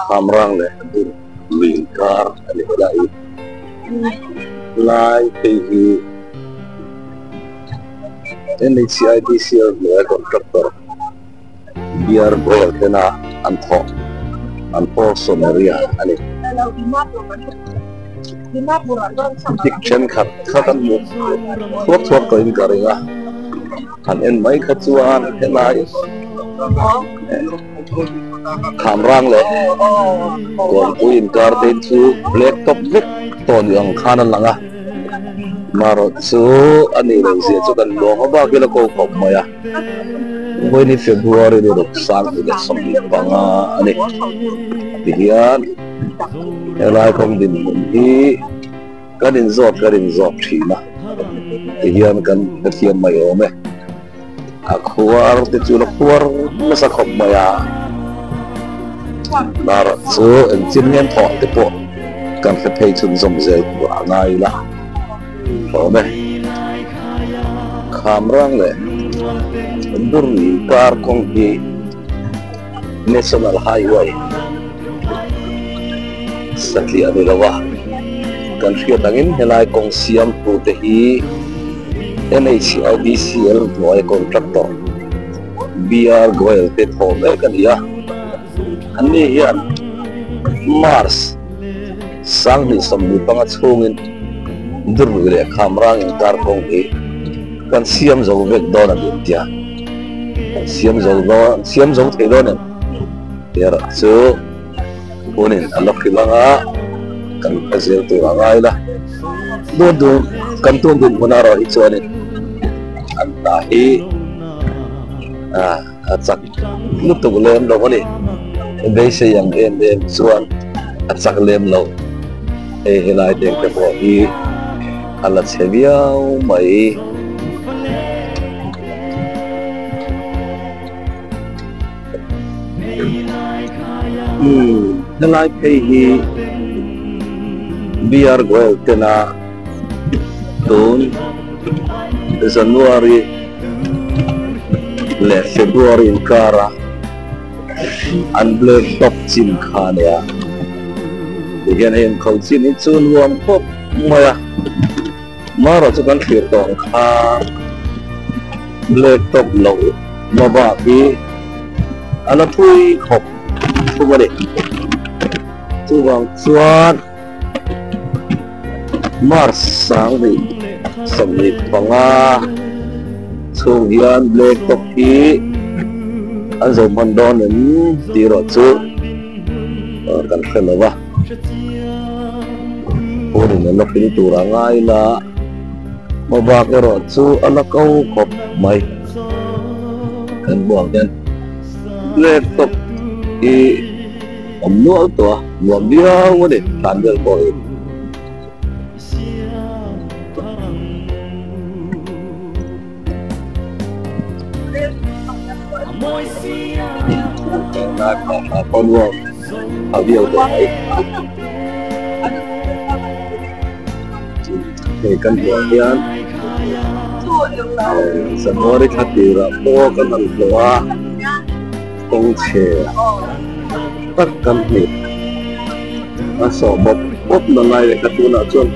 Khamrang leh dur lui inkar a ni helai lai phei hi NHIDCL hnuaia contractor beer goal tena an thawh an portion area a ni. Tik thenkhat kha kan hmuh thuak thuak tawhin ka ring a, han en mai kha chuan helai Khamrang leh Kawnpui inkar te chu black top vek tawh ni ang khan a lang a, marawh chu a nih loh zia chu kan luang a bakin a ko khawp mai a. Vawiin February ni ruk 2025 a ni. Tihian helai kawng dinhmun hi kan inzawt kan inzawt thin a, tihian kan hrethiam mai awm e. A khuar te chu la khuar nasa khawp mai a, marawh chu engchin nge an thawh te pawh kan hre phei chhunzawm zel tur a ngai ila. Awm e. Khamrang leh Burni kar kawng hi National Highway satliah a ni lo a, kan hriat angin helai kawng siam tute hi NHIDCL hnuai contractor BR Goel te thawh mek a ni a, anni hian March 2025 chhungin Durui leh Khamrang inkar kawng hi kan siam zo vek dawn a ni tia kan siam zo dawn siam zo thei dawn em erawh chu hunin a la hrilh ang a kan hre zel tur a ngai la tun dun kan tun dun hmun erawh hi chuanin an hna hi a chak lutuk lem lo a ni beisei ang em em chuan a chak lem lo hei helai teng te pawh hi a la chhe viau mai. Umm helai phei hi BR Goel tena tun January leh February inkara an black top chin kha a nia tihian hei an kho chin hi chu nuam khawp mai a marawh chu kan thlir tawh ang kha black top loh na bak hi a la thui khawp thung a ni chuvang chuan. Mars 2025 chhung hian black top hi an zo hman dawn em tih erawh chu kan hre lo va, hunin an la hrilh tur a ngai la, hmabak erawh chu a la ko khawp mai. Kan buang hian black top hi. Awm nual tawh a, nuam viau a ni tlan vel pawh hi. Lai pah thla pawh nuam a viau tawh mai. Hei kan hmuh ah hian January thla tirah pawh kan han hlawh a. Kawng chhe tak kan hmu. A sawh bawp bawp na lai leh ka tunah chuan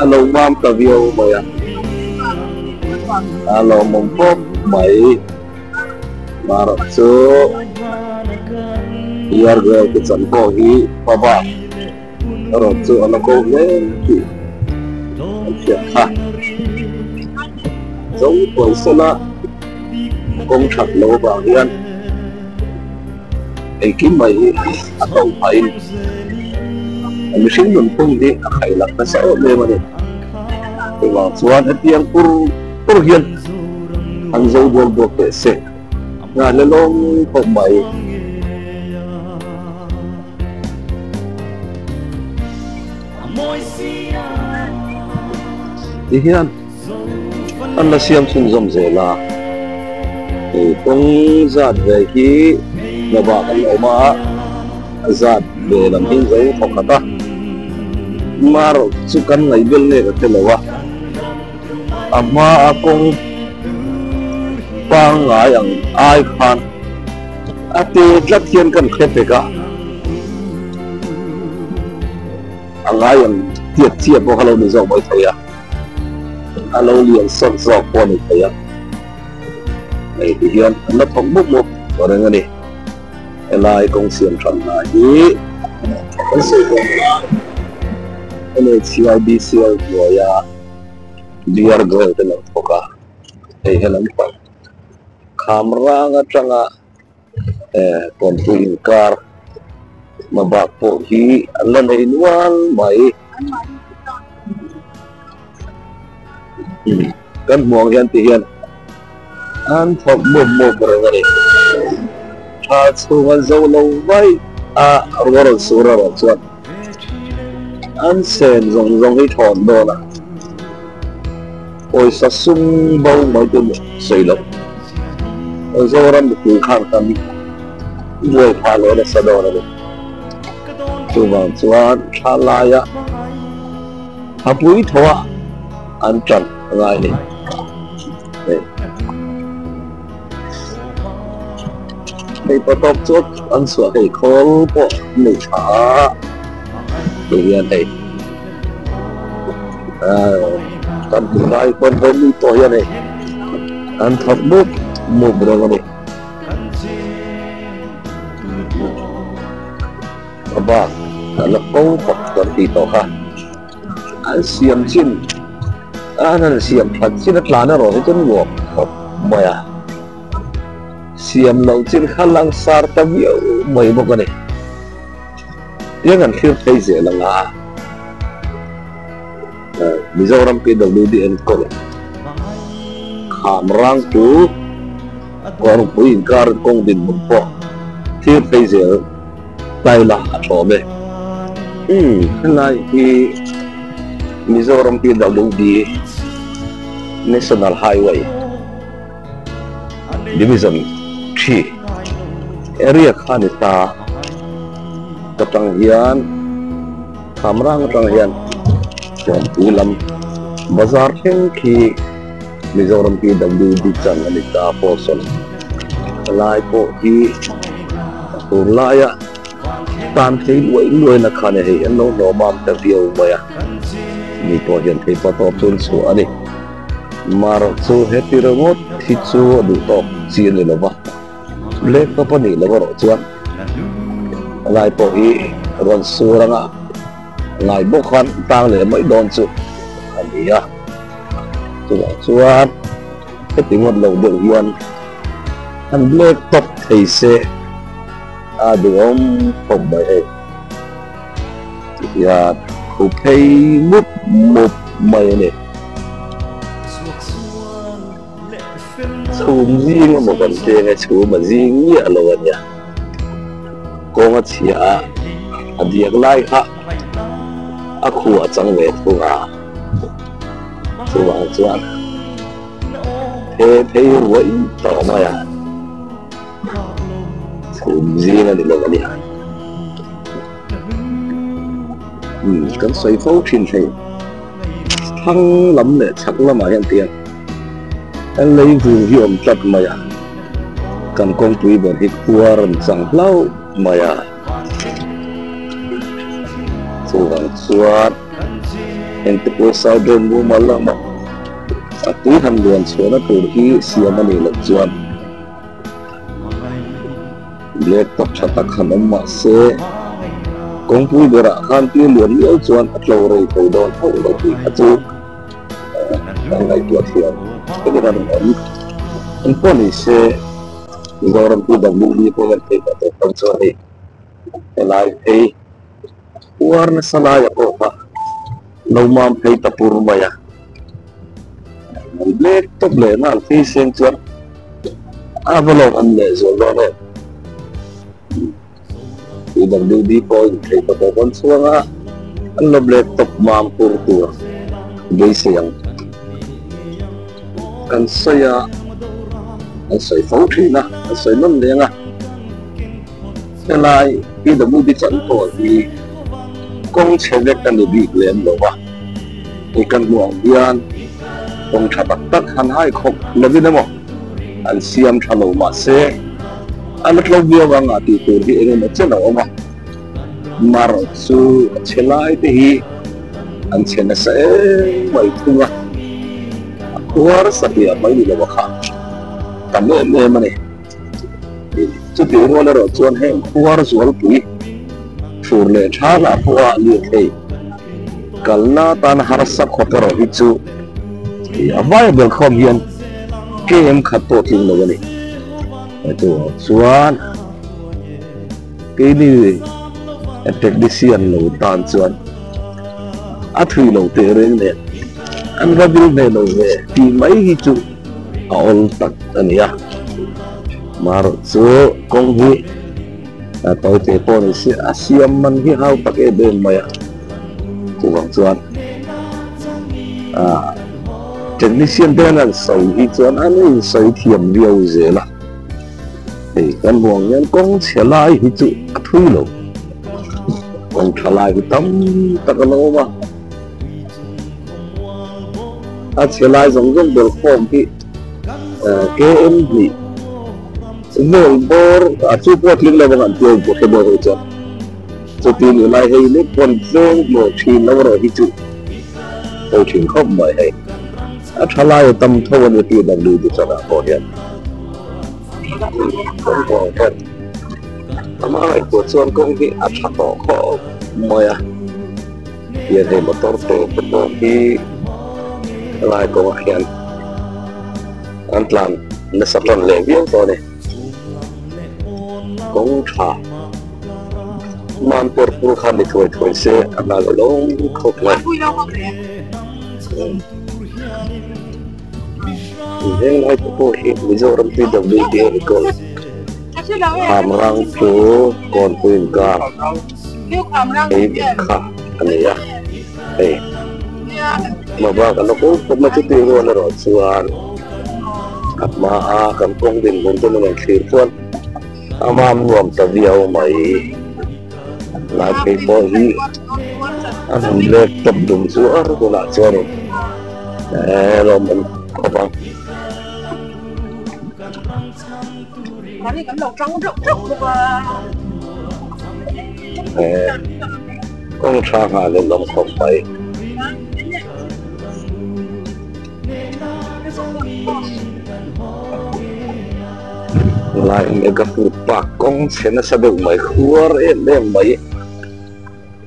a lo mam ta viau mai a, a lawmawm bawp mai. Marawh chu Yar Goel te chan pawh hi hma bak erawh chu a la ko hle tih an hriat kha. Zo pawisa la. Kawng that lo avang hian engkim mai hi a to phahin mihring nunphung hi a khaih lang nasa em em a ni. Chuvang chuan hetiang pur pur hian an zo bual buak teh se nghal le lawng khawp mai. Tihian. An la siam chhunzawm zel a, hei kawng zat ve hi hnawhah kan awm a, a zat ve lam hi zo thawk khat a, marawh chu kan ngaihbel nge ka hre lo a, a hma a kawng pangngai ang ai khan a te tlat hian kan hre pek a. A ngai ang tiat chiah pawh kha lo ni zawk mai thei a, a lo lian sawt zawk pawh a ni thei a. Hei ti hian an la thawk mup mup tawh reng a ni. Helai kawng siam than hna hi kan sawi dawn a NHIDCL hnuaia Beer Grill te lo thawk a, hei helam pang kham rang atanga Kawnpui inkar hmabak pawh hi an la nei nual mai. Kan hmuh ang hian ti hian an thawk mup mup reng a ni. Tha chhung an zo lo mai a, rual rawn sur erawh chuan an sen zawng zawng hi thawn dawn a, pawisa sum bo mai te sawi loh. Zoram mipui khan kan buai phah leh nasa dawn a ni. Chuvang chuan thla laia a pui tho a an tan a ngai a ni. Hei patawp chu an chhuah hei khawl pawh an nei tha a, hei hian hei kan hmu lai pawn ho mi pawh hian hei an thawk mup mup reng a ni. A bak a la ko bawk kan tih tawh kha an siam chin an han siam that chin a tlan erawh hi chuan nuam khawp mai a. Siam loh chin kha langsar ta viau mai bawk a ni. Tiang an thlir phei zel ang a, Mizoram PWD enkawl kham rang chu kawrpui inkar kawng dinhmun pawh thlir phei zel taila a thawm e. Umm helai hi Mizoram PWD National Highway. Division 3 area kha ni ta ka tang hian kham rang atang hian Chawnpui lam bazar thleng khi Mizoram PWD chan a ni ta portion helai pawh hi a tur laia tan thei luai luai na kha ni hei an lo hlawm am ta viau mai a mi pawh hian thei pa tawp chu an chhuah a ni. Marawh chu heti ringawt hi chu a duh tawk chi a ni lo va, laptop a nih loh erawh chuan helai pawh hi rawn sur anga ngai bawk khan tang leh mai dawn chu a ni a. Chuvang chuan heti ngawt lo deuh hian han laptop thei se a duhawm khawp mai hei. Tihian kho phei mup mup mai a ni. Chhum zing emaw kan cheng e, chhum a zing miah lo a nia. Kawng a chhia a, a diak lai kha a khu a chang ve thung a. Chuvang chuan he phei ruai tawh mai a. Chhum zing a ni lo a nia. Umm kan sawi fo thin thei thlang lam leh chhak lamah hian tiang kan lei vur hi awm tlat mai a kan kawngpui ber hi khua rawn chang hlauh mai a chuvang chuan engte pawh saudawm mumal lama a tui han luan chhuahna tur hi siam a nih loh chuan. Laptop tha tak han awm mah se kawngpui berah khan tir lian liau chuan a tlo rei thei dawn hauh lo tih kha chu kan ngaihtuah thiam engin a rawn awm. Engpawh ni se Mizoram PWD pawh hian theih tawh tawh tan chuan hei helai phei uar nasa laia pawh kha lo mam phei ta pur mai a. An laptop leh nghal phei seng chuan a va lawm awm leh zual dawn em. PWD pawh in thei ta tawh dawn chuang a, an lo laptop mam pur tur beisei ang. Kan sawi a, an sawi fo thin a, an sawi nawn leng a. Helai PWD chan pawh hi kawng chhe vek a ni bik lem lo va, hei kan hmuh ang hian kawng tha tak tak han hai khawp lovin emaw an siam tha lo mahse a la tlo viau ang a tih tur hi eng emaw chen a awm a. Mar chu a chhe lai te hi an chhe nasa em mai thung a, a khuar satliah mai ni lo a kha tam em em a ni. Chutih rual erawh chuan heng khuar zualpui fur leh tha lah pawha lirthei kalna atan harsa khawp erawh hi chu a vai ber khawm hian kem khat pawh tling lo a ni. Chuvang chuan keini technician lo tan chuan a thui lo teh reng nen an va vil hneh lo ve tih mai hi chu a awl tak a ni a. Marawh chu kawng hi a tawi te pawh ni se a siam man hi hau tak em em mai a. Chuvang chuan ah technician te an sawi hi chuan an insawi thiam viau zel a. Hei kan hmuh ang hian kawng chhe lai hi chu a thui lo. Kawng tha lai hi tam tak a lo awm a. A chhe lai zawng zawng ber khawm hi KM hnih vel bawr a chu pawh tling lo ang an tia in pawh hre chuan chuti ni lai hei lek pawn tleng hlawh thin lo erawh hi chu hawi thin khawp mai hei a tha lai a tam tho a ni PWD chuan ah pawh hian kawng pawh ang hian ama ngaihtuah chuan kawng hi a tha tawh khawp mai a. Hian hei motor te te pawh hi helai kawngah hian an tlan nasa tawn leh viau tawh a ni. Kawng tha man pawr pur kha ni thuai thuai se a nghal lo khawp mai. Venglai te pawh hi Mizoram PWD enkawl Khamrang chu Kawnpui inkar ei kha a ni a, hei hma bak a la kawng khawp mai chutih rual erawh chuan a hma a kan kawng dinhmun te min rawn thlir chuan a mam nuam ta viau mai. Lai phei pawh hi a han let tawp dum chu a tunah chuanin eee lawm awm khawp ang. Eee kawng tha nghal in awm khawp mai. Lai mega food park kawng chhe nasa deuh mai khuar em em mai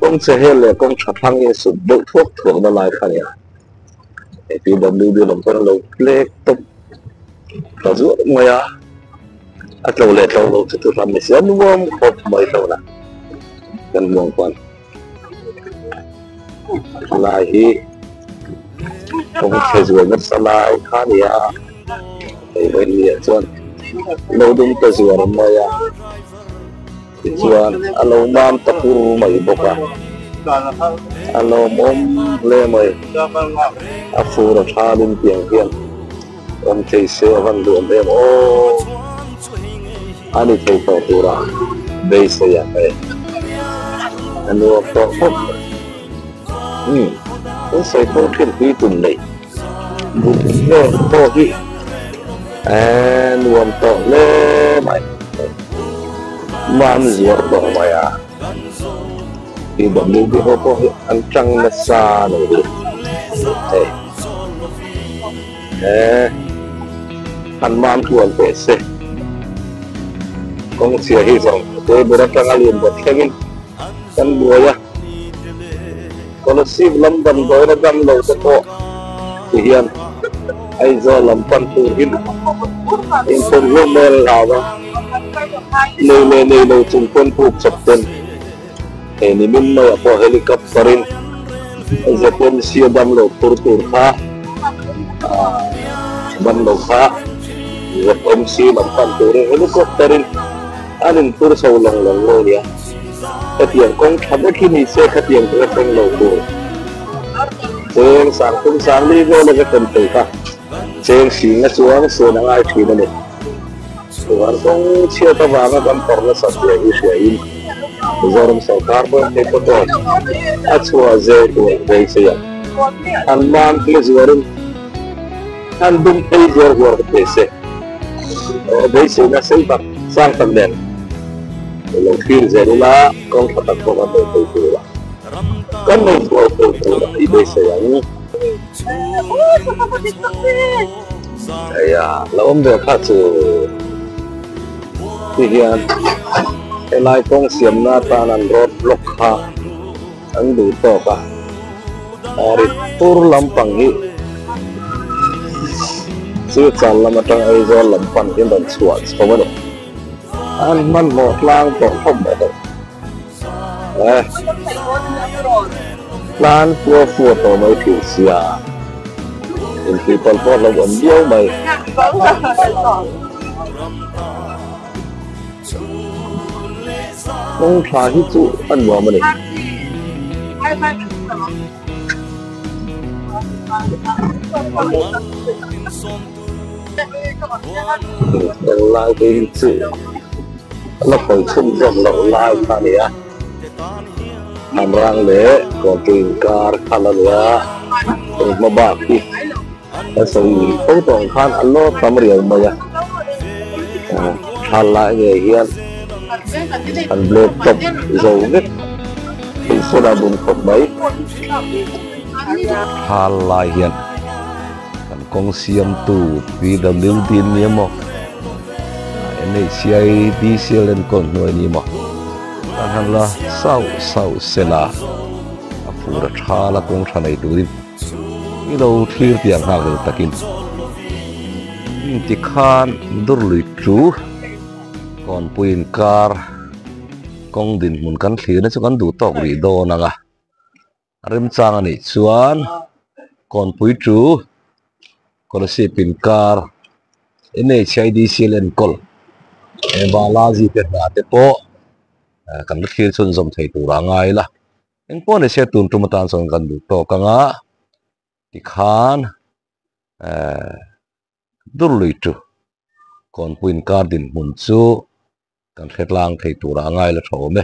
kawng chhe hel leh kawng tha thlang hi a sut deuh thuak thuak na lai kha nia hei PWD lam chuan a lo plek tawp ta zuar mai a a tlo leh tlo lo chu thuhlam ni sia nuam khawp mai tho na kan hmuang chuan. Lai hi kawng chhe zual nasa lai kha a ni a hei vawi hnih ah chuan lo dum ta zuar mai a tichuan a lo mam ta pur mai bawk a a lawmawm hle mai a fur a tha ding tiang hian awm thei se a van duh awm em aw a ni thei tawh tura beisei a hei a nuam tawh khawp mai umm kan sawi pawh thin pui tum nei buk vel pawh hi eee nuam tawh hle mai mam zuar tawh mai a PWD ho pawh hi an tang nasa a ni hi hei. He han mam tluan teh se. Kawng chhia hi zawng table atanga lian bawk thlengin kan buai a. Scholarship lam damdawiin a dam lo te pawh ti hian Aizawl lam pan tur hi inpawm hlawm mai a hlau a. Nei leh nei lo chung pawn puk chawp ten hei nimin maiah pawh helicopter in ZMC a dam lo phur tur kha dam lo kha ZMC lam pan turin helicopter in an in phur chho lawng lawng lo nia hetiang kawng tha vek hi ni se khatiang chu ka thleng lo tur cheng sang tum sang li vel a ka ken thei kha cheng hring a chuang suan a ngai thin a ni. Chuan kawng chhiat avanga kan tawrh nasat zia hi hriain Mizoram sorkar pawhin hei pawh a chhuah zel tur beisei a, an man hle zuarin an dum phei zuar zuar ka thei se. Beiseina sei tak sang tak nen Lo thlir zel ila kawng tha tak pawh kan nei thei tur a, kan nei thuai thei tur a i beisei ang. Heia lo awm ve kha chu ti hian helai kawng siamna atan an road block kha an duh tawk a, rit tur lampang hi Silchar lam atang Aizawl lam pan hian rawn chhuah chho a ni. An hmanhmawh tlang tawh khawp mai hei. Eh. Tlan fua fua tawh mai thin sia. Intih pawlh pawh hlauh awm viau mai. Kawng tha hi chu a nuam a ni. Eng lai te hi chu la khawi chhun zawk loh lai kha a ni a, Hamrang leh Kawngpui inkar kha la ni a, eng hma bak hi kan sawi fo tawh ang khan a lawt tam riau mai a, thal lai ngei hian an black top zo vek thei sawn a bum khawp mai. Thal lai hian. Kan kawng siamtu PWD an ni emaw, NHCIDCL enkawl hnuai a ni emaw, kan han la sauh sauh sela a fur a tha la kawng tha nei turin i lo thlir tiang nghak rel takin tikhan dur lui chu kawnpui inkar kawng dinhmun kan thlirna chu kan duh tawk rih dawn ang a. Remchang a nih chuan Kawnpui chu Kolasib inkar NHIDCL enkawl Balaji te hna te pawh kan la thlir chhunzawm thei tur a ngai la. Engpawh ni se tun tum atan chuan kan duh tawk ang a tikhan dur lui chu Kawnpui inkar dinhmun chu kan hretlang thei tur a ngai la tha awm e.